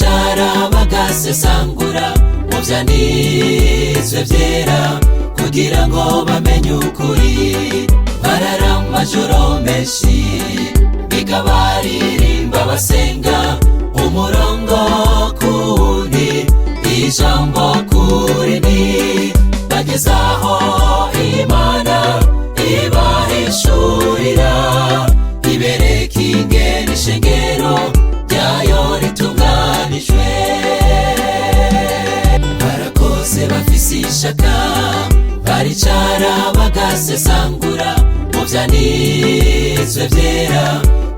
Baricara bagasesangura mu vyanditswe vyera kugira ngo bamenye ukuri. Barara amajoro menshi biga, baririmba, basenga, umurongo kuwundi, ijambo kurindi, bageze aho Imana ibahishurira, ibereka ingene ishengero ryayo ritunganijwe. Barakoze, bafise ishaka, baricara bagasesangura mu vyanditswe vyera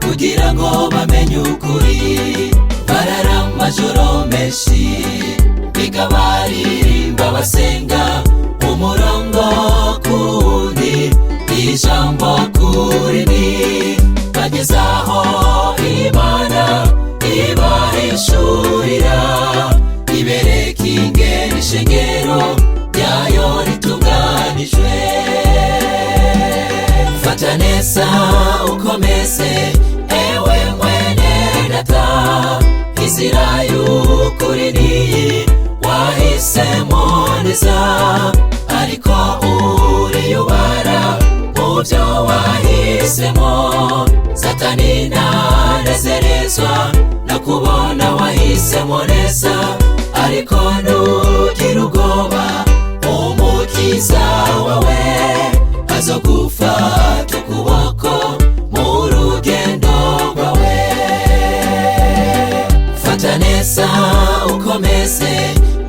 kugira ngo bamenye ukuri. Barara amajoro menshi biga, baririmba, basenga, umurongo kuwundi, ijambo kurindi, bageze aho Imana ibahishurira, ibereka ingene ishengero ryayo ritunganijwe. Fata neza ukomeze, ewe mwene data, inzira y'ukuri niyi wahisemo neza, ariko uriyubara mu byo wahisemo. Satani ntanezerezwa no kubona wahisemo neza, ariko ntugire ubwoba, Umukiza wawe azogufata ukuboko mu rugendo rwawe. Fata neza ukomeze,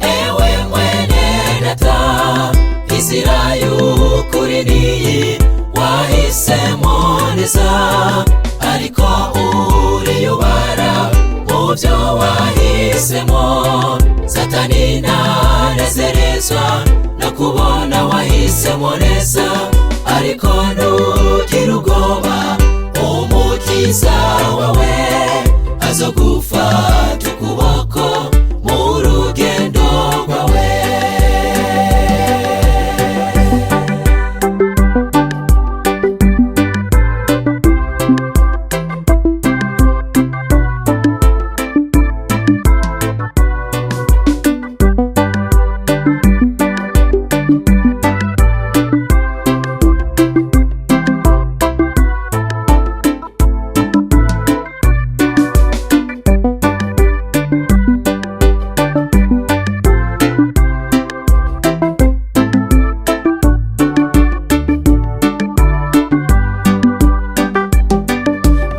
ewe mwene data, inzira y'ukuri niyi wahisemo neza, ariko uriyubara mu byo wahisemo. Satani ntanezerezwa no kubona wahisemo neza, ariko ntugire ubwoba, Umukiza wawe azogufata ukuboko mu rugendo rwawe.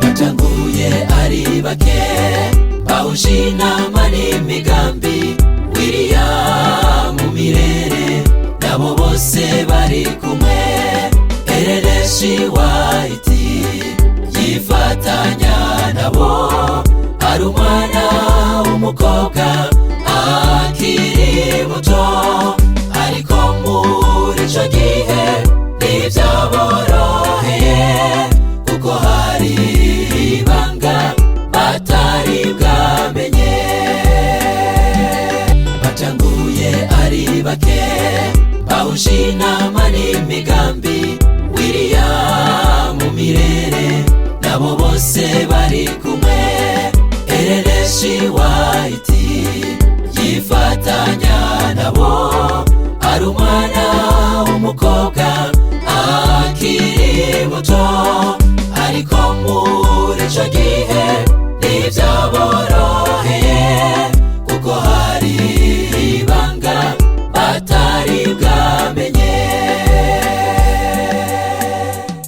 Batanguye ari bake, bahuje inama n'imigambi. William Mirere nabo bose bari kumwe, Ellen G. White yifatanya nabo, ari umwana w'umukobwa akiri muto. Ariko muri ico gihe ntivyaboroheye, kuko hari ibanga batari bwamenye. Batanguye ari bake, bahuje inama n'imigambi. William Mirere nabo bose bari kumwe, Ellen G. White yifatanya nabo, ari umwana w'umukobwa akiri muto. Ariko muri ico gihe ntivyaboroheye, kuko hari ibanga batari bwamenye.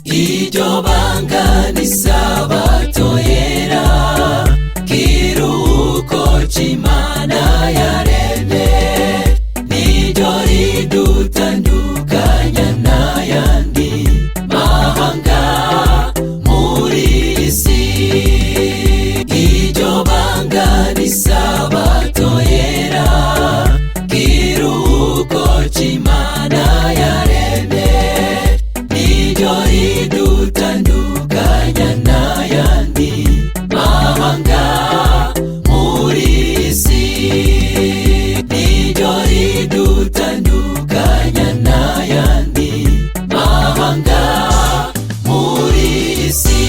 Iryo banga ni Sabato yera, kiruhuko c'Imana yaremye, niryo ridutandukanya n'ayandi mahanga muri isi. Iryo banga ni Sabato yera, kiruhuko c'Imana yaremye, niryo ridutandukanya n'ayandi mahanga muri isi, niryo ridutandukanya n'ayandi mahanga muri isi.